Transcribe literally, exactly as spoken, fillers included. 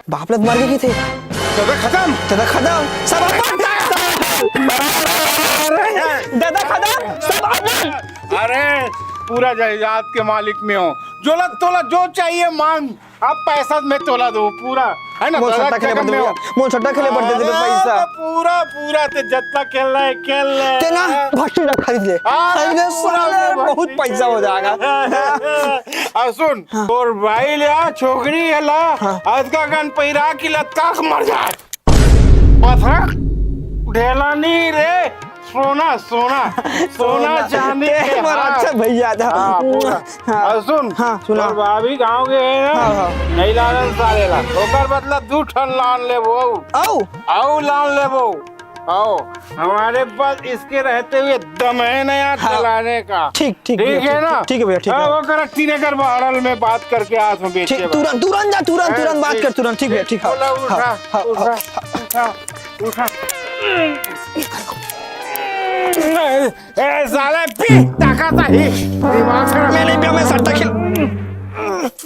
बाप ला मर गए थे। दादा खत्म। दादा खत्म, सब अपन। दादा खत्म, सब अपन। अरे, पूरा जायदाद के मालिक में हो। जोला तोला जो चाहिए मांग, अब पैसा मैं तोला दो पूरा, है ना? मोर दादा सट्टा खेले बर दे, मोर सट्टा खेले बर दे दे पैसा। पूरा पूरा ते जत्ता खेल रहा है, खेल रहा है। तेना भट्टी रख खरीद ले। खरीद ले, पूरा साले, बहुत पैसा हो जाएगा। अब सुन, हाँ। तोर भाई ले आ, छोकरी है ला, हाँ। अतका कन पैरा की लतका के मर जाए। पथरक ढेला नहीं रे, सोना, सोना, सोना चांदी के हार। अच्छा भैया था। हाँ, पूरा। हाँ। और सुन, हाँ, सुना। तोर भाभी गाँव के है ना? हाँ, हाँ। नहीं लालन साले ला। ओकर बदला दू ठन लान लेबो। आओ। आओ लान लेबो। आओ। हमारे पास इसके रहते हुए दम है ना यार हाँ। चलाने का। ठीक, ठीक ठीक भैया, है ठीक, ना? ठीक है भैया, ठीक हाँ, है। वो कर तीन एकड़ बाड़ल में बात करके आज हम बेचे ठीक, तुरंत, तुरंत जा, तुरंत, हाँ, तुरंत बात ठीक, कर, तुरंत, ठीक भैया, ठीक, हाँ, बोला, उठा, हाँ, हाँ, उठा, हाँ। उठा, उठा। ए, ए, साले पी, ताकत है, दिमाग खराब। मैं नहीं पिया, मैं सट्टा खेल।